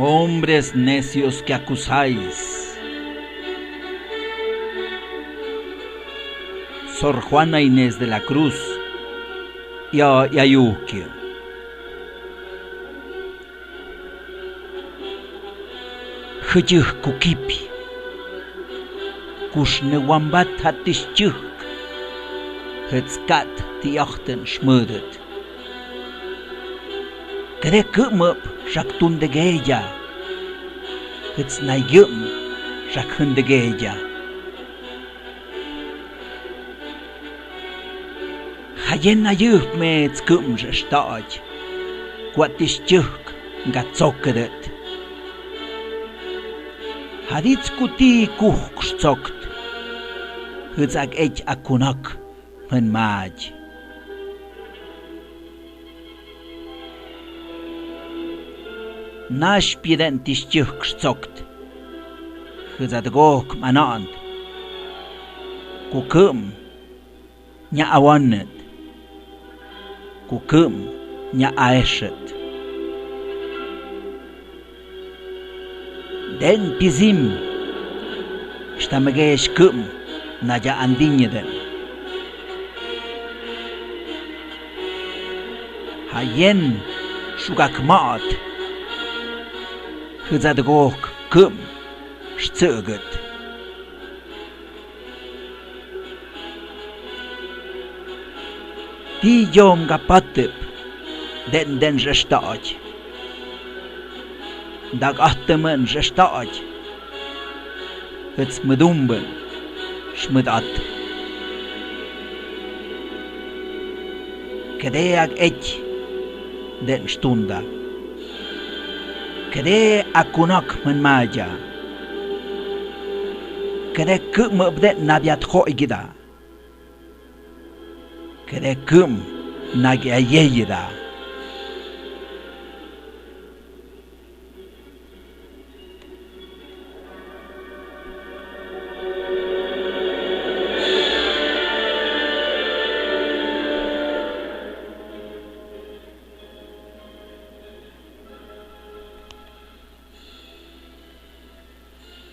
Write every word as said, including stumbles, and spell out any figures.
Hombres necios que acusáis. Sor Juana Inés de la Cruz, ya, ya yuhkiu. Jüyüj kukipi. Kus ne wambat ha tisyüjk. Jëtskat ti yajten shmüdüt. Kede kü'müp rak tundegeya. Jëtsnayüm rak jündegeya. Hayen nayühpme tskü'm rëxta'och. Kwat tisyüjk nga tsokedët. Hadits kuti kujk rtsokt. Jëtsak ech akunak. Jmän mach. Nash piden tisyüjk rtsokt. Jëtsat gok mana'ant. Kukü'm nya awanët. Kukü'm nya aeshët. Den pisim. Shta megesh kü'm naya andinyeden. Hayen shugak maat. Jëtsat gok kü'm shtsügüt. Ti yom nga patep, den den rëxta'och. Ndak ahtemen rëxta'och. Jëtsmedumben shmüdat. Kede ak ech den shtunda. Kede akunak jmän maya. Kede kü'müp den nabiat jo'igida. Kede kü'm nagi ayeyida.